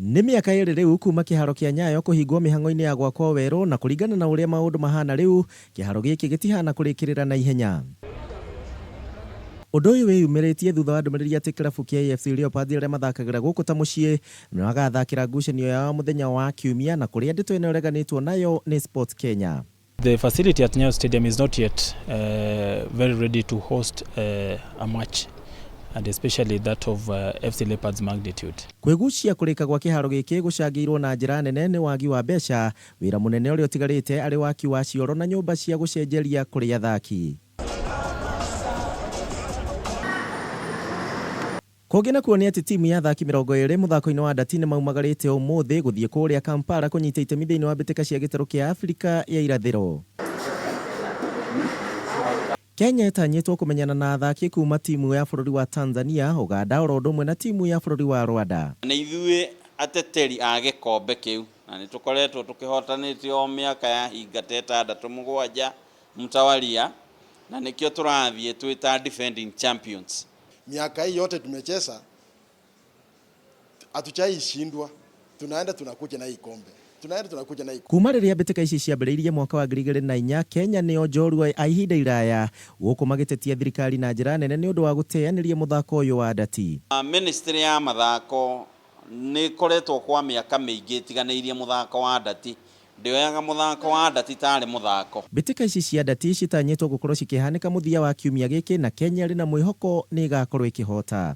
Nĩ mĩaka ĩrĩ rĩu kuma kĩharo kĩa Nyayo kũhingwo mĩhang'o-inĩ ya gwakwo werũ na kũringana na ũrĩa maũndũ mahana rĩu, kĩharo gĩkĩ gĩtihana kũrĩkĩrĩra na ihenya. Ũndũ ũyũ wĩyumĩrĩtie thutha wa ndũmĩrĩri atĩ kĩrabu kĩa AFC Leopards arĩa mathakagĩra gũkũ ta mũciĩ nĩmagathakĩra ngucanio yao mũthenya wa Kiumia na kũrĩa ndeto ĩno ĩreganĩtwo nayo nĩ Sports Kenya. The facility at Nyayo Stadium is not yet very ready to host a match and especially that of FC Leopards magnitude. Kwĩgucia kũrĩka gwa kĩharo gĩkĩ gũcangĩirwo na njĩra nene nĩ wagi wa mbeca, wĩra mũnene ũrĩa ũtigarĩte arĩ waki wa cioro na nyũmba cia gũcenjeria kũrĩ athaki. Kũngĩ nakuo nĩ atĩ timu ya athaki 20 mũthako-inĩ wa ndati nĩ maumagarĩte ũmũthĩ gũthiĩ kũrĩa Kampala kũnyita itemi thĩinĩ wa mbĩtĩka cia gĩtarũ kĩa Afrika ya irathĩro. Kenya ĩtanyĩtwo kũmenyana na athaki kuma timu ya bũrũri wa Tanzania, Ũganda oro ũndũ ũmwe na timu ya bũrũri wa Rwanda. Nĩ ithuĩ ateteri a gĩkombe kĩu na nĩ tũkoretwo tũkĩhotanĩte o mĩaka ya hinga ta ĩtandatũ mũgwanja mtawalia, na nĩkĩo tũrathiĩ twĩ ta defending champions. Miaka hii yote tumecheza, hatujaishindwa. Tunaenda tunakuja na hii kombe, tunaenda tunakuja na hii. Kuma rĩrĩa mbĩtĩka ici ciambĩrĩirie mwaka wa 2004, Kenya nĩyo njorua a ihinda iraya gũkũ magĩtetia thirikari na njĩra nene nĩ ũndũ wa gũteanĩria mũthako ũyũ wa ndati. Ministry ya mathako nĩ ĩkoretwo kwa mĩaka mĩingĩ ĩtiganĩirie mũthako wa ndati. Ndĩoyaga mũthako wa ndati tarĩ mũthako. Mbĩtĩka ici cia ndati citanyĩtwo gũkorwo cikĩhanĩka mũthia wa kiumia gĩkĩ na Kenya ĩrĩ na mwĩhoko nĩ ĩgakorwo ĩkĩhota.